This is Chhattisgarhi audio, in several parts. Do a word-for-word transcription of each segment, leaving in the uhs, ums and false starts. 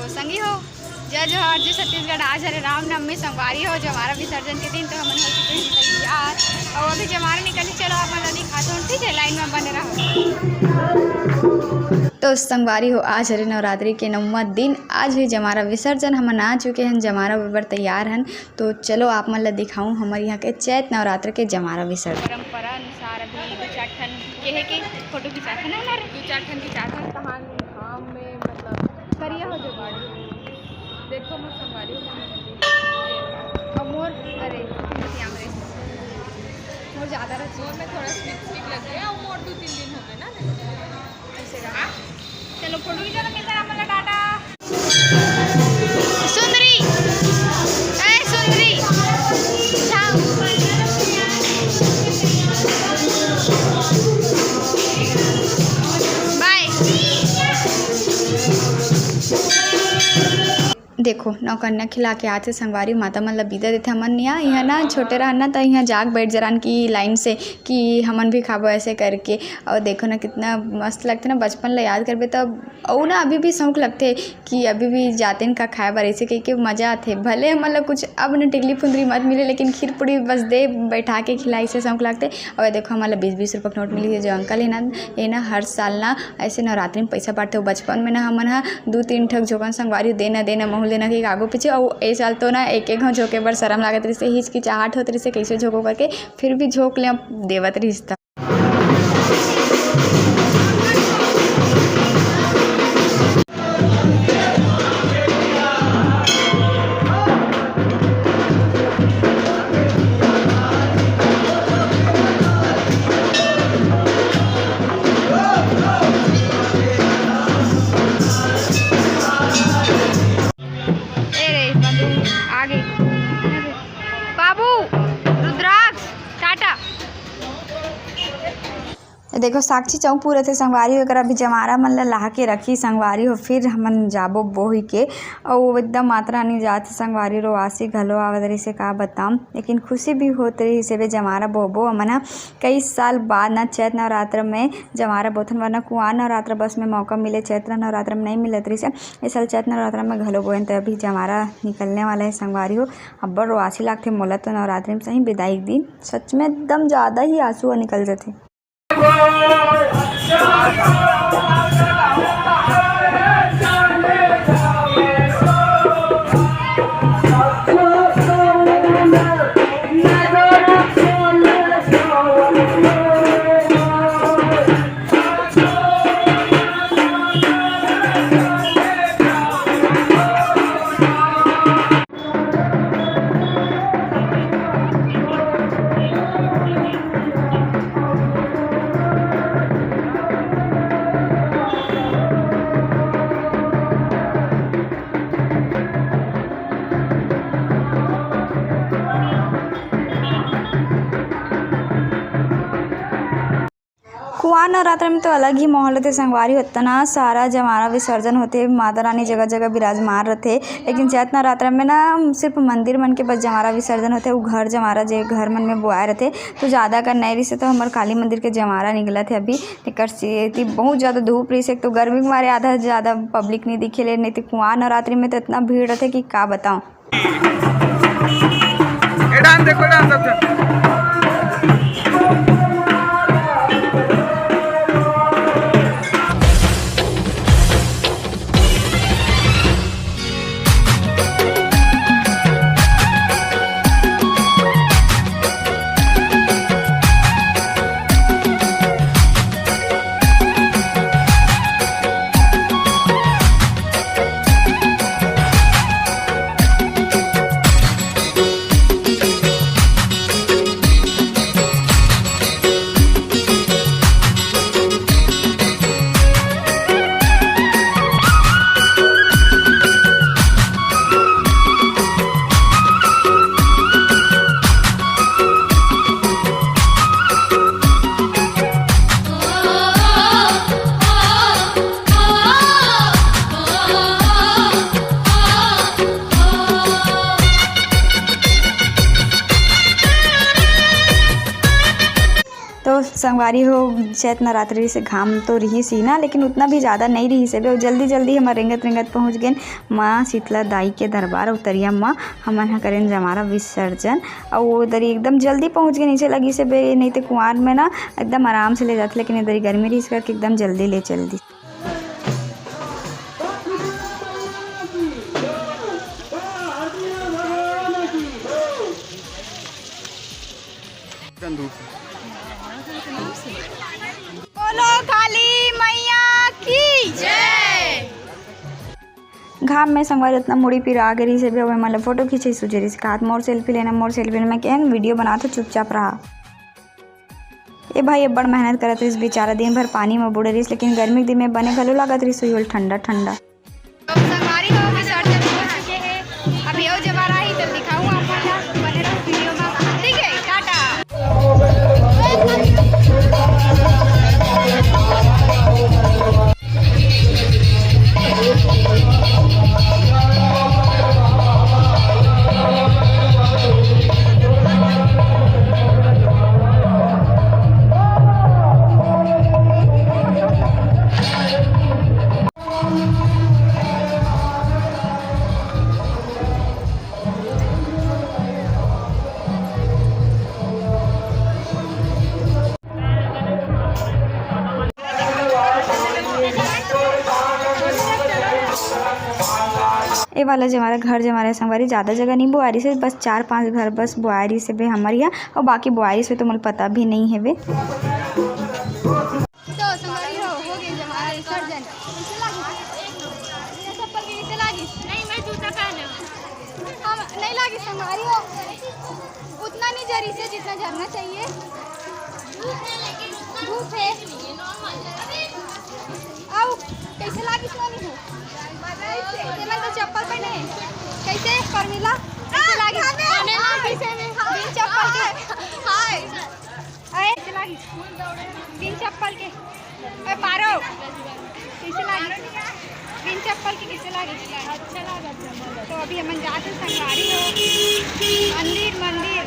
तो संगी हो, जय जोहार, जय छत्तीसगढ़। आज हरे रामनवमी, संगवारी हो, जमारा विसर्जन के दिन, तो हमन हो चुके हैं तैयार। और अभी जमारा निकली, चलो आप मन ला दिखाथों, ठीक है, लाइन में बने रहो। तो संगवारी हो, आज हरे नवरात्रि के नौवां दिन, आज हुई जमारा विसर्जन, हमन आ चुके हैं, जमारा बर तैयार हन। तो चलो आप मन ला दिखाऊं हमर यहाँ के चैत नवरात्र के जमारा विसर्जन। परंपरा अनुसार अभी दू चार ठन के है कि फोटो खिंचाथन ना रे? दू चार ठन खिंचाथन, तहान घाम में मतलब करिया हो जो बाड़ी। देखो मोर संगवारी हो, मोर, अरे, मोर ज्यादा रच मोर में थोड़ा स्टिक स्टिक लग गया, और मोर दो तीन दिन हो गए ना। ऐसे रहा। चलो फोटो खींचो ना, मिलता है, टाटा। सुंदरी, ए सुंदरी, जाओ। बाय। देखो, नौकन्या खिला के आथे संगवारी, माता मन ला बिदा देथे। हमन यहाँ, यहाँ ना छोटे रहन ना, त यहाँ जाग बैठ जरान की लाइन से कि हमन भी खाबो ऐसे करके। और देखो ना, कितना मस्त लगथे ना, बचपन ला याद करबे तब। अउ ना, अभी भी शौक लगथे कि अभी भी जातेन का खाए बर, ऐसे कह के मजा आथे। भले हमन ला कुछ अब न टिकली फुंदरी मत मिले, लेकिन खीर पूड़ी बस दे बैठा के खिलाई से शौक लगथे। और देखो, हमन ला बीस बीस रुपये के नोट मिली, जो अंकल है ना, ये ना हर साल ना ऐसे नवरात्रि में पैसा बांटथे। बचपन में ना हमन हा दू तीन ठक झोकन संगवारी, देना देना महूल देना के आगू पीछे। और ए साल तो ना एक एक घाव झोके बर शरम लागत रहिसे, हिचकिचाहट होत रहिसे, कैसे झोको करके, फिर भी झोंक ले देवत रहिस त। ए रे, बंदूक आ गई। बाबू, रुद्राक्ष, टाटा। देखो, साक्षी चौक पूरे थे संगवारी हो, एकरा अभी जमारा मन ला लाह के रखी संगवारी हो, फिर हमन जाबो बोही के। अउ एकदम माता रानी जात हे संगवारी, रोवासी घलो आवत रहिसे, का बताम, लेकिन खुशी भी होत रहिसे बे, जमारा बोबो हमन ह। कई साल बाद ना चैत नवरात्र में जमारा बोथन, वरना कुआर नवरात्र बस में मौका मिले, चैत्र नवरात्र में नहीं मिलत रहिसे। इस साल चैत नवरात्र में घलो बोएन, त अभी जमारा निकलने वाला है संगवारी हो। अब्बड़ रोवासी लागथे मोला तो नवरात्रि में सही बिदाई के दिन, सच में एकदम ज़्यादा ही आंसू ह निकल जथे। कुआर नवरात्र में तो अलग ही माहौल होथे संगवारी हो, इतना सारा जमारा विसर्जन होथे, माता रानी जगह जगह विराजमान रथे। लेकिन चैत नवरात्र में ना सिर्फ मंदिर मन के बस जमारा विसर्जन होथे, वो घर जमारा जे घर मन में बोआए रथे, तो ज़्यादा कर नहीं रहिसे तो हमर काली मंदिर के जमारा निकलत हे अभी। एकर सेती बहुत ज़्यादा धूप रहिसे, एक तो गर्मी के मारे आधा से ज़्यादा पब्लिक नहीं दिखे ले, नहीं तो कुआर नवरात्रि में तो इतना भीड़ रथे कि का बताऊँ। ए डांस देखो, डांस, अच्छा। संगवारी हो, चैत नवरात्रि से घाम तो रिहिस ही ना, लेकिन उतना भी ज़्यादा नहीं रिहिस हवे। अउ जल्दी जल्दी हमर रेंगत रेंगत पहुँच गेन माँ शीतला दाई के दरबार। अउ तरिया माँ हमन ह करेन जमारा विसर्जन। अउ वो दरी एकदम जल्दी पहुँच गेन, नीचे लगी से बे, नहीं तो कुआर में ना एकदम आराम से ले जाते, लेकिन इधर गर्मी रिहिस करके एकदम जल्दी ले चल दी। बोलो काली मैया की जय। घाम में संगवारी उतना मुड़ी पिरा गे रहिस हे, अउ एमन ला फोटो खींचे सूझे रहिस, कहत, "मोर सेल्फी लेना, मोर सेल्फी लेना।" मैं कहेन, "वीडियो बनात हो, चुपचाप रहा।" ए भाई अब्बड़ मेहनत करत रहिस बेचारा, दिन भर पानी में बूड़े रहिस, लेकिन गर्मी के दिन में बने घलो लागत रहिस, उही ओल ठंडा ठंडा। तो संगवारी हो, विसर्जन हो चुके हे। अभी अउ जमारा ही तो दिखाऊँ आप मन ला, बने रहो वीडियो में। ठीक है, टाटा। ए वाला जमारा घर जमारा संगवारी, ज्यादा जगह नहीं बोआरी से, बस चार पांच घर बस बोआरी से बे हमर यहाँ, और बाकी बोआरी से तो मोला पता भी नहीं है बे। तो संगवारी हो, हो गए जमारा विसर्जन। कैसे लागिस? बिना चप्पल के कैसे लागिस? नहीं, मैं जूता पहने हूँ। हम नहीं लागिस संगवारी हो, उतना नहीं जरिस हे जितना जरना चाहिए। धूप है। आओ, कैसे लागिस मनी हो? तेमन तो चप्पल पहने। कैसे परमिला? कैसे लागिस? बिन चप्पल के। हाय। अरे, कैसे लागिस? बिन चप्पल के। ए, पारो, कैसे लागिस? बिन चप्पल के कैसे लागिस? अच्छा लागत हे। तो अभी हमन जात हन संगवारी हो। मंदिर, मंदिर।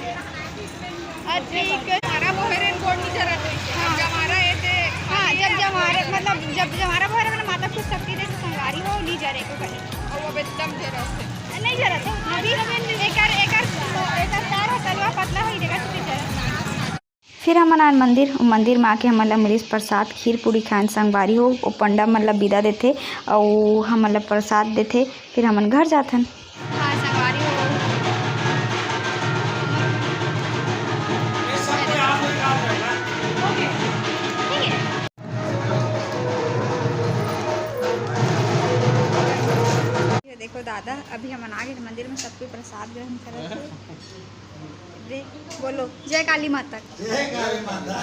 अति के हमारा मोहरे गोड़ नहीं जरत रहिस हे। हाँ। जमारा ये दे। हाँ, जब जमारा, मतलब, जब जमारा मोहरे में माता खुद शक्ति दे, तो संगवारी हो, नहीं जरे को कहीं। और वो एकदम जरत हे। नहीं जरत हे, अभी एकर, एकर, एकर तार ह तलवा पतला होई, देखा छुट्टी जरत। फिर हमन आन मंदिर, मंदिर म आके हमन ला मिलिस प्रसाद, खीर पूरी खाएन संगवारी हो। ओ पंडा मन ला बिदा देथे अउ हमन ला प्रसाद देथे, फिर हमन घर जाथन। हाँ, संगवारी हो। ये देखो दादा, अभी हमन आ गए मंदिर में, सब कोई प्रसाद ग्रहण करत हे। दे, बोलो, जय काली माता की। जय काली माता।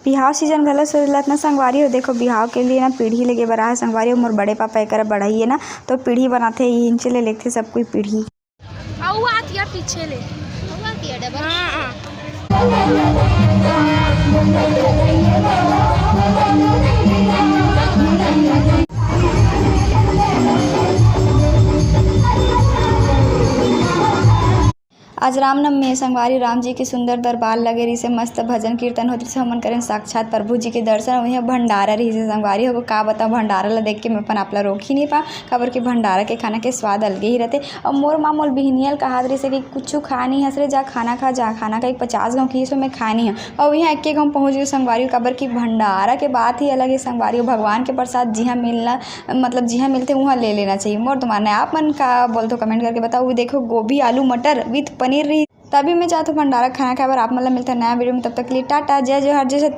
बिहाव सीजन घलो सुरू होत ना संगवारी हो। देखो, बिहाव के लिए ना पीढ़ी लेगे बर आहे संगवारी हो। मोर बड़े पापा एकर बढ़ई है ना, तो पीढ़ी बनाथे, इहिंचे ले लेथे सब कोई पीढ़ी। अउ आतिया पीछे ले। अउ आतिया डबल। हाँ, हाँ। आज रामनवमी हे संगवारी, राम जी के सुंदर दरबार लगे रहिसे, मस्त भजन कीर्तन होत रहिसे, हमन करेन साक्षात प्रभु जी के दर्शन। उहें भंडारा रहिसे संगवारी हो, का बताओ, भंडारा ला देख के मैं अपन आप ला रोक ही नहीं पाओं, काबर कि भंडारा के खाना के स्वाद अलगे ही रहते। अउ मोर माँ मोल बिहनियल कहात रहिसे कि कुछु खा नहीं हस रे, जा खाना खा, जा खाना खा। एक पचास गाँव की, इसमें मैं खाए नहीं हूँ। अउ यहाँ एक के गाँव पहुँच गए संगवारी हो, काबर कि भंडारा के बात ही अलग है संगवारी हो, भगवान के प्रसाद जिहाँ मिलना मतलब जिहाँ मिलथे उहाँ ले लेना चाहिए। मोर तो मानना है, आप मन का बोलथो comment करके बताओ। देखो गोभी, आलू, मटर with पनीर रही। तभी मैं जात हूँ भंडारा खाना खाए बर। आप मन ला मिलता है नया video में, तब तक के लिए टाटा, जय जोहार, जय छत्तीसगढ़।